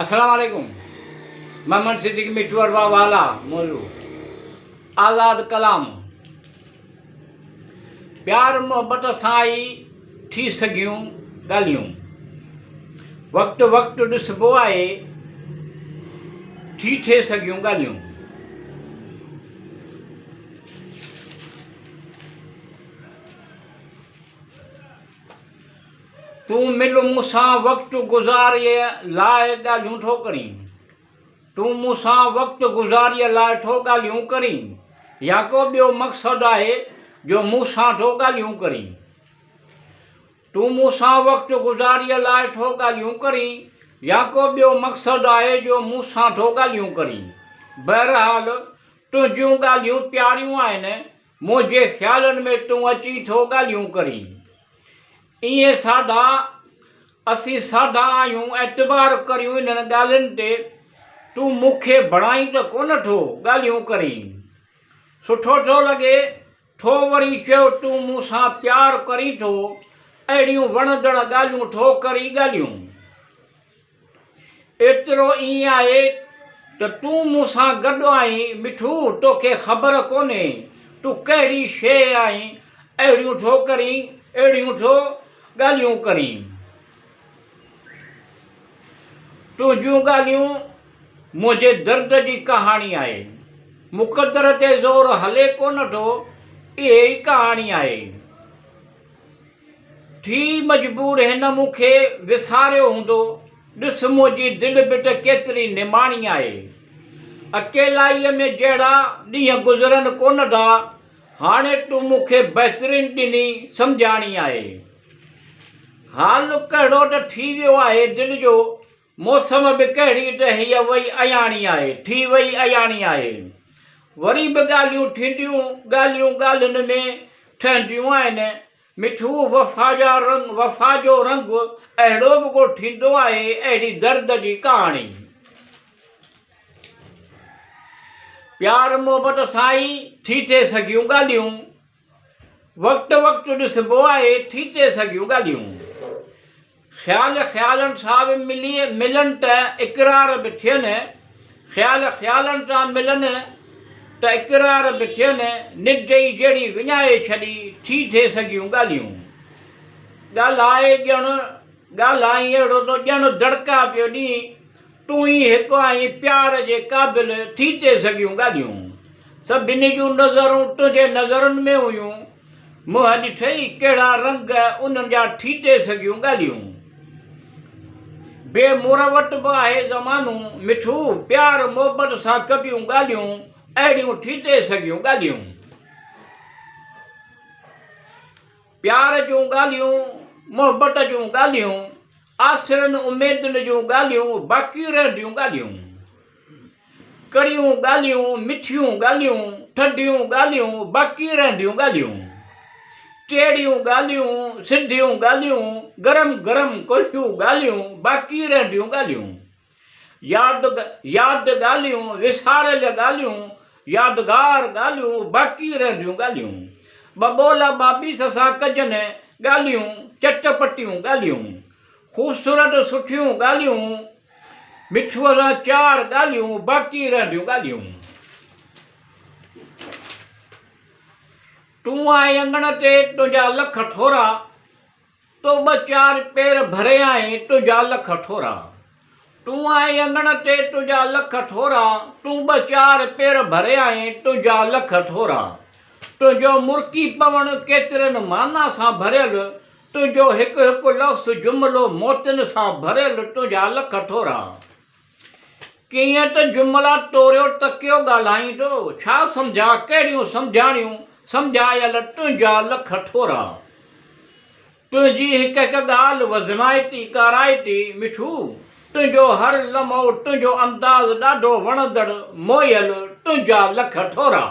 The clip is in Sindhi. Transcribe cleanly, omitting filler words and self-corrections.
السلام عليڪم محمد صديق مٺو ارباب والا موضوع آزاد ڪلام پيار محبت سان ئي ٿي سگهيون ڳالهيون وقت وقت ڏسبو آهي ٿي ٿي سگهيون ڳالهيون. تون مل مون سان وقت گذاريء لاء ڳالهيون ٿو ڪرين. تون مون سان وقت گذاريء لاء ٿو ڳالهيون ڪرين يا ڪو ٻيو مقصد آهي جو مون سان ٿو ڳالهيون ڪرين. تون مون سان وقت گذاريء لاء ٿو ڳالهيون ڪرين يا ڪو ٻيو مقصد آهي جو مون سان ٿو ڳالهيون ڪرين. بهرحال تنهنجيون ڳالهيون پياريون آهن منهنجي خيالن ۾ تون اچين ٿو ڳالهيون ڪرين. ائين ساڍا اسين ساڍا آهيون اعتبار ڪريون انهن ڳالهين تي تون مون کي بڻائين ته ڪونه ٿو ڳالهيون ڪرين. سٺو ٿو لڳي ٿو وري چيو تون مون سان پيار ڪرين ٿو اهڙيون وڻندڙ ڳالهيون ٿو ڪرين ڳالهيون. ايترو ائين آهي ته تون مون سان گڏ آهين مٺو توکي خبر ڪونهي تون ڪهڙي شيء آهين اهڙيون ٿو ڪرين اهڙيون ٿو ڳالهيون ڪرين. تنهنجون ڳالهيون منهنجي درد جي ڪهاڻي آهي. مقدر تي زور هلي ڪونه ٿو اهي ئي ڪهاڻي آهي. ٿي مجبور هن مون کي وساريو هوندو، ڏس منهنجي دل به ته ڪيتري نماڻي آهي. اڪيلائيء ۾ جهڙا ڏينهن گذرن ڪونه ٿا، هاڻي تون مون کي بهترين ڏني سمجهاڻي آهي. حال ڪهڙو ته ٿي ويو آهي دل جو، موسم به ڪهڙي ته هيء وئي اياڻي آهي، ٿي وئي اياڻي آهي. وري به ڳالهيون ٿينديون، ڳالهيون ڳالهين ۾ ٺهنديون آهن. مٺو وفا جا رنگ، وفا جو رنگ اهڙو به ڪو ٿيندو آهي، اهڙي درد جي ڪهاڻي. پيار محبت سان ئي ٿي ٿئي سگهيون ڳالهيون. وقت وقت ڏسبو آهي ٿي ٿئي سگهيون ڳالهيون. خيال خيالن سان به ملي ملن ته اقرار به ٿين. خيال خيالن سان ملن ته اقرار به ٿين. ننڊ ئي جهڙي وڃائي ڇڏي ٿي ٿئي سگهيون ڳالهيون. ڳالهائي ڄڻ ڳالهائين اهڙو ته ڄڻ دڙڪا پيو ڏين. تون ئي هڪ آهين پيار جي قابل ٿي تي سگهيون ڳالهيون. سڀني جون نظرون تنهنجي نظرن ۾ هيون. منهن ڏٺئي ڪهڙا رنگ انهن جا ٿي تي سگهيون ڳالهيون. بي مروت به آهي زمانو مٺو پيار محبت سان ڪبيون ڳالهيون اهڙيون ٿي تي سگهيون ڳالهيون. پيار جون ڳالهيون محبت جون ڳالهيون. آسرن اميدن جون ڳالهيون باقي رهنديون ڳالهيون. ڪڙيون ڳالهيون، مٺيون ڳالهيون، ٺڍيون ڳالهيون باقي رهنديون ڳالهيون. ٽيڙيون ڳالهيون، سڌيون ڳالهيون، گرم گرم ڪوسيون ڳالهيون باقي رهنديون ڳالهيون. ياد ياد ڳالهيون، وساريل ڳالهيون، يادگار ڳالهيون، باقي رهنديون ڳالهيون. ٻٻولا ٻاٻيس سان ڪجن ڳالهيون، چٽ پٽيون ڳالهيون. خوبصورت سٺيون ڳالهيون، مٺوء سان چار ڳالهيون، باقي رهنديون ڳالهيون. تون آئين اڱڻ تي تنهنجا لک ٿورا. تو ٻه چار پير ڀري آئين تنهنجا لک ٿورا. تون آئين اڱڻ تي تنهنجا لک ٿورا تون ٻه چار پير ڀري آئين تنهنجا لک ٿورا. تنهنجو مرڪي پوڻ ڪيترين معنيٰ سان ڀريل تنهنجو هڪ هڪ لفظ جملو موتين سان ڀريل تنهنجا لک ٿورا. ڪيئن ته جملا ٽوريو ٽڪيو ڳالهائين ٿو، ڇا سمجهان ڪهڙيون سمجهاڻيون سمجهايل تنهنجا لک ٿورا. تنهنجي هڪ هڪ ڳالهه وزنائتي ڪارائتي مٺو، تنهنجو هر لمحو تنهنجو انداز ڏاڍو وڻندڙ موهيل تنهنجا لک ٿورا.